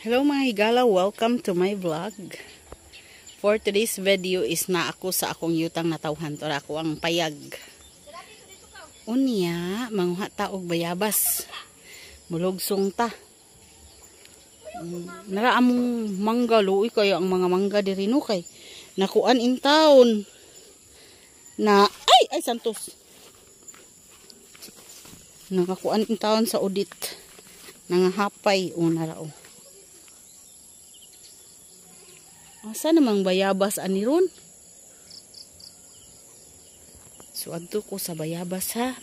Hello mga higala, welcome to my vlog. For today's video is na ako sa akong yutang natawhan. Tora ako ang payag. Unya, manguha ta og bayabas. Mulugsong ta. Nara among mangga, luoy kayo ang mga mangga diri no kay nakuan in town. Na ay ay santos. Nakakuan in town sa audit. Nangahapay una ra oh. Asa namang bayabas ani ron? So adto ko sa bayabas ha.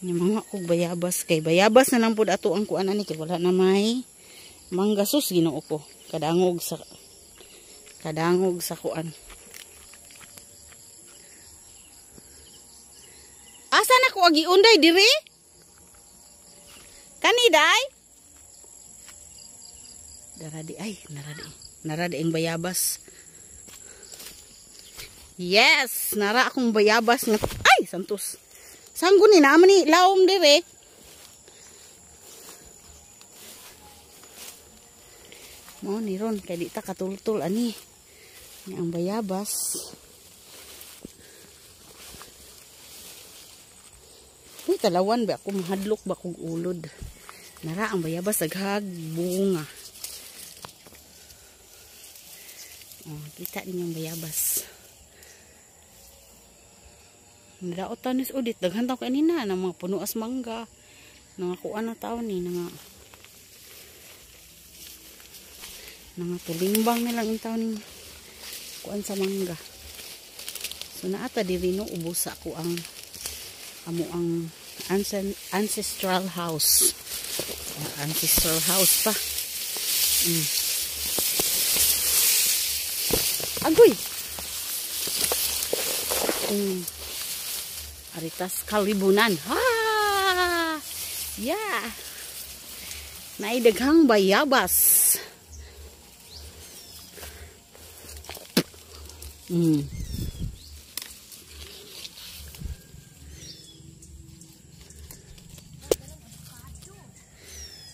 Nya mga kog bayabas kay bayabas na lang pud ato ang kuan ani kay wala na may mangga, sus Ginoo ko. Kadangog sa kuan. Asa na ko agi unday diri? Kani day? Dara di ay, nara di. Nara di ang bayabas. Yes, nara akong bayabas nga. Ay, santos. Sanggun ni naman ni laom dire. Mo ni ron kay di ta katultul ani. Ni ang bayabas. Uy, talawan ba ako mahadlok ba kog ulod. Nara ang bayabas daghag bunga. Oh, kita ninyong bayabas. Nadaot tanis udit daghan taw kanina ng mga puno as mangga. Nangakuan na taw ni nga tulimbang nilang in taw ni kuan sa mangga. So naata diri no ubusa ko ang amo ang ancestral house. Ancestral house pa. Agoy. Aritas kalibunan. Ha! Yeah. Naidaghang bayabas.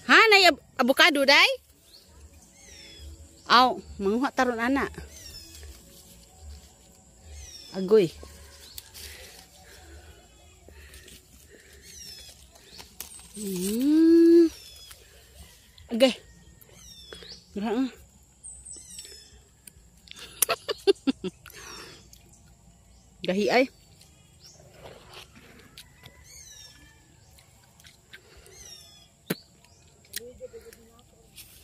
Ha, nay abukado day? Aw, manguha taron ana. Agoy. Agay. Gahi ay.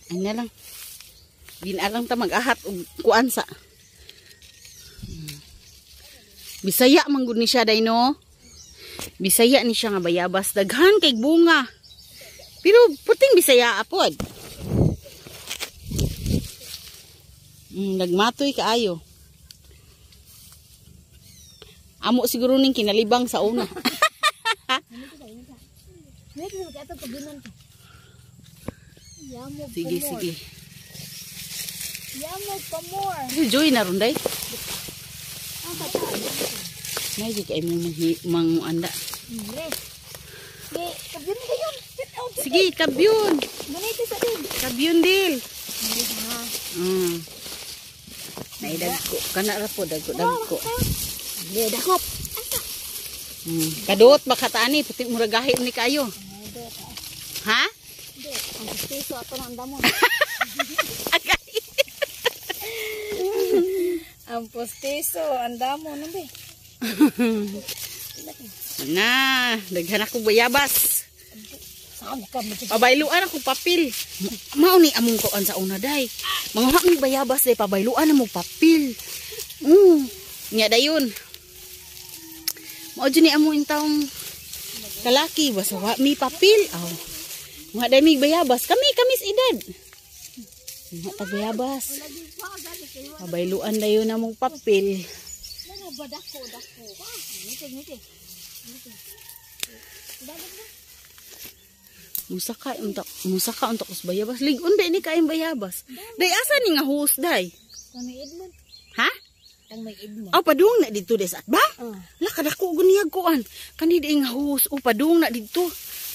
Ay na lang. Ginalang ta mag-ahat og kuan sa. Bisaya man gud ni siya day no. Bisaya ni siya nga bayabas daghan kay bunga. Pero puting Bisaya apod. Nagmatoy kaayo. Amo siguro ning kinalibang sa una. Sige sige. Yamog pa more. Joy na ron day. May di kay mong manguanda. Sige, kabyon. Kabyon dil. Naidagko kana ra po dagko dagko. Dakop. Kaduot ba kataani puti mura gahi ni kayo. Ha? Ang piso ato nang damon. Ang postiso, ang damo nambe. Na, daghan ako bayabas. Pabayluan ako papel. Mao ni among kuan sa una day. Manguha mi bayabas day pabayluan mo papel. Nya dayon. Mao jud ni among intawong kalaki basta wa mi papel. Aw. Mga day mi bayabas. Kami kami sa edad. Mga tag bayabas. Pabayluan dayon among papel. Musaka unta kus bayabas. Ligon day ni kaayong bayabas. Day asa ni nga hus day? Kang may Edmond. Ha? Kang may Edmond. Aw padung na didto des at bang? La kadako guniyag kuan. Kani day nga hus o padung na didto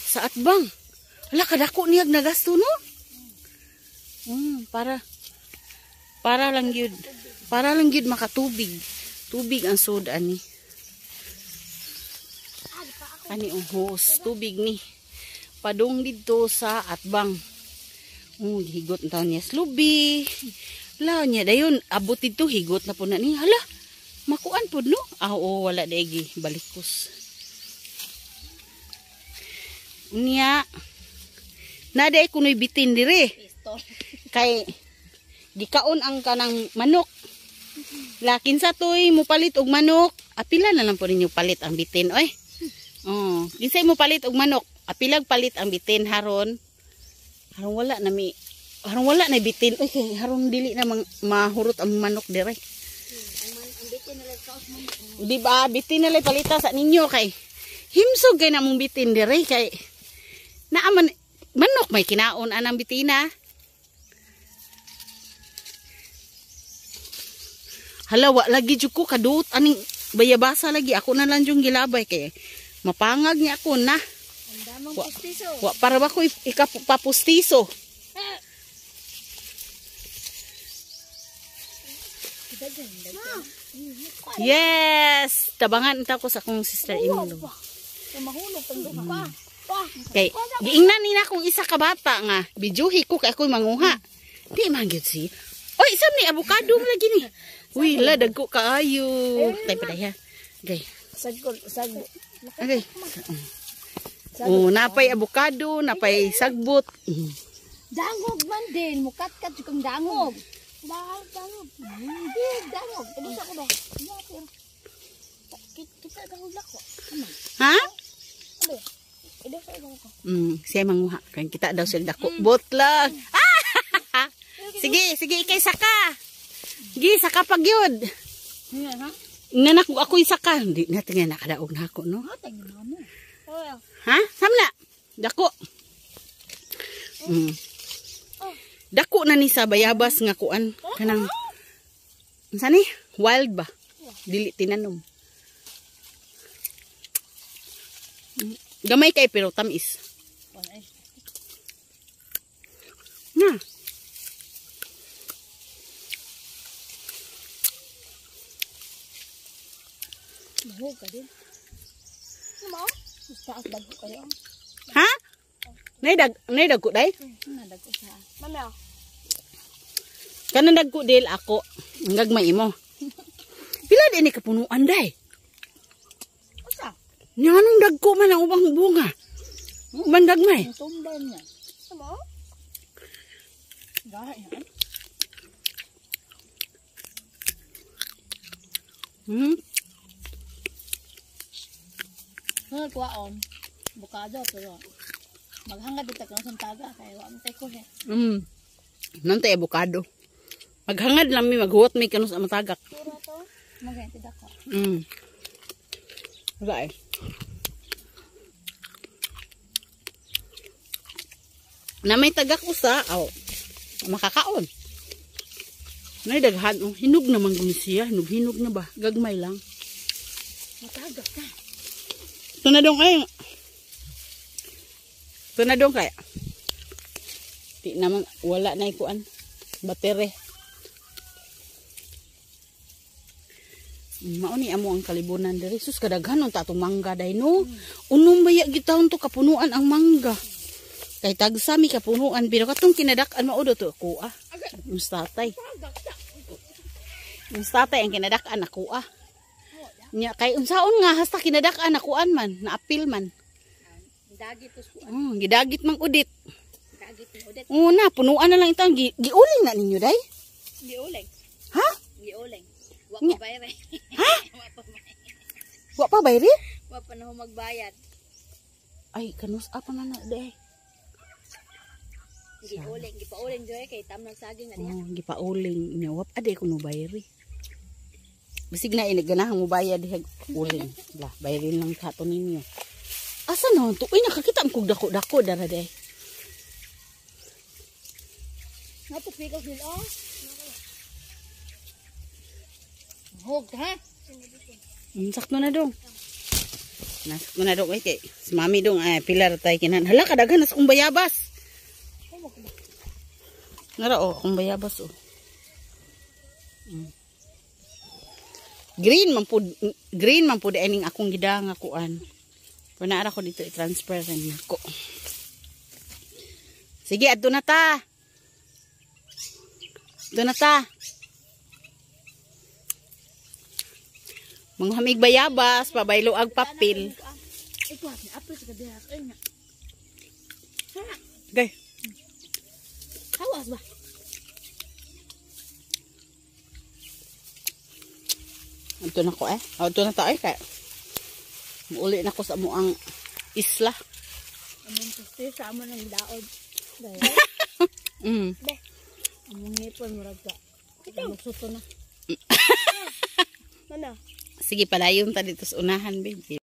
sa atbang. La kadako niyag nagasto no? Para lang gyud. Para lang gyud makatubig. Tubig ang sud ani. Ani ang hose, tubig ni. Padung didto sa atbang. Oh, higot na taon niya slubi. La niya dayon abot didto, higot na po na ni. Hala, makuan pod no? Ah, oo, wala daigi balikus. Unya. Naday kunoy bitin dire. Pistol. Kay gikaon ang kanang manok. Lakin sa toy mupalit og manok, apila na lang po ninyo palit ang bitin oy. Oh, kinsay mo palit og manok, apilag palit ang bitin haron. Haron wala na mi, haron wala na bitin oy, kay haron dili na mahurot ang manok dire. Ang bitin nila kaos mo. Di ba bitin na lang palita sa ninyo kay himsog kay namong bitin dire kay naaman manok may kinaon anang bitina. Hala, wa lagi jud ko kaduot aning bayabasa lagi ako na lang yung gilabay kay mapangag niya ako na. Ang damong pustiso. Wa para ba ko ikapapustiso. Yes, tabangan ta ko sa akong sister-in-law. Mahulog pang duha pa. Kay giingnan ni na akong isa ka bata nga bidyuhi ko kay ako'y manguha. Di man gyud si. Oy, isam ni avocado man lagi ni. Uy, la dagko kaayo. Tay padaya. Okay. Sagol, sag. Okay. Oh, napay avocado, napay sagbot. Dangog man din, mukat-kat jud kang dangog. Dangog, dangog. Hindi, dangog. Ano sa ko ba? Kita dangog lako. Ha? Ano? Ito sa ibang ko. Siya manguha. Kaya kita daw sila dako. Bot lang. Ah! Sige, sige, ikay saka. Sige, saka pag yun. Ha? Nanak ko ako'y saka. Hindi natin nga nakadaog na ako, no? Ha? Samla. Dako. Dako na ni sa bayabas nga kuan. Kanang, unsa ni? Wild ba? Dili tinanom. Gamay kay pero tamis. Na. Mahog ka din. Ano? Taas dago kayo. Ha? Nay dagko day? Nadago sa. Mama. Kanang dagko dil ako. Ang gagmay imo. Pila din ni kapunuan day? Usa. Nya anong dagko man ang ubang bunga? Ubang gagmay. Ang tumbal niya. Ano? Gaha yan. Sunod kuwaon. Bukado pero maghangad dito kang santaga kay wa man tay kuhe. Nantay avocado. Maghangad lang mi, maghuwat mi kanus ang matagak. Puro to. Magay dako. Wala eh. Na may tagak usa, aw, makakaon. Nay daghan, oh, hinog naman guni siya, hinog-hinog na ba? Gagmay lang. Matagak ka. Ito na dong ay. Ito na dong kaya. Di naman, wala na ikuan. Batere. Mauni amo ang kalibunan diri. Sus kadaghan unta atong mangga day no. Unom baya gitawon to kapunuan ang mangga. Kay tagsa mi kapunuan pero katong kinadak-an mao do to ako ah. Yung tatay. Yung tatay ang kinadak-an ako ah. Nya kay unsaon nga hasta kinadak-an akuan man, naapil man. Dagit to. Oh, gidagit mang udit. Dagit ni udet. Una, punuan na lang ito. Giuling na ninyo day? Giuling. Ha? Giuling. Wa Nya. pa bayre. Ha? Wa pa bayre. Wa pa bayre? Wa pa na ho magbayad. Ay, kanus apa na na day. Giuling, gipauling joy kay tam ng saging na diha. Oh, gipauling niya. Wap aday kuno bayre. Bisig na inig ganahang mo bayad diha uling. La, bayrin lang kato ninyo. Asa na to? Uy, nakakita ang kog dako-dako dara day. Nga to pikas nila. Oh. Hog ha. Sakto na dong. Nasakto na dong. Ay, kay si mami dong. Ay, pilar tayo kinan. Hala, kadaghan na sa kong bayabas. Nara oh, akong bayabas oh. Green man pud ining akong gida nga kuan. Pero naara ko dito i-transfer rin nako. Sige, adto na ta. Adto na ta. Mga hamig bayabas, pabaylo ag papel. Ikaw, apil sa kadira. Ay na. Okay. Hawas ba? Adto na ko eh. Adto na ta eh kay. Muuli na ko sa amuang isla. Among pusti sa amon ang daod. Dahil. Be. Among ngipon murag ka. Magsuto na. Mana? Sige, palayon ta dito sa unahan, baby.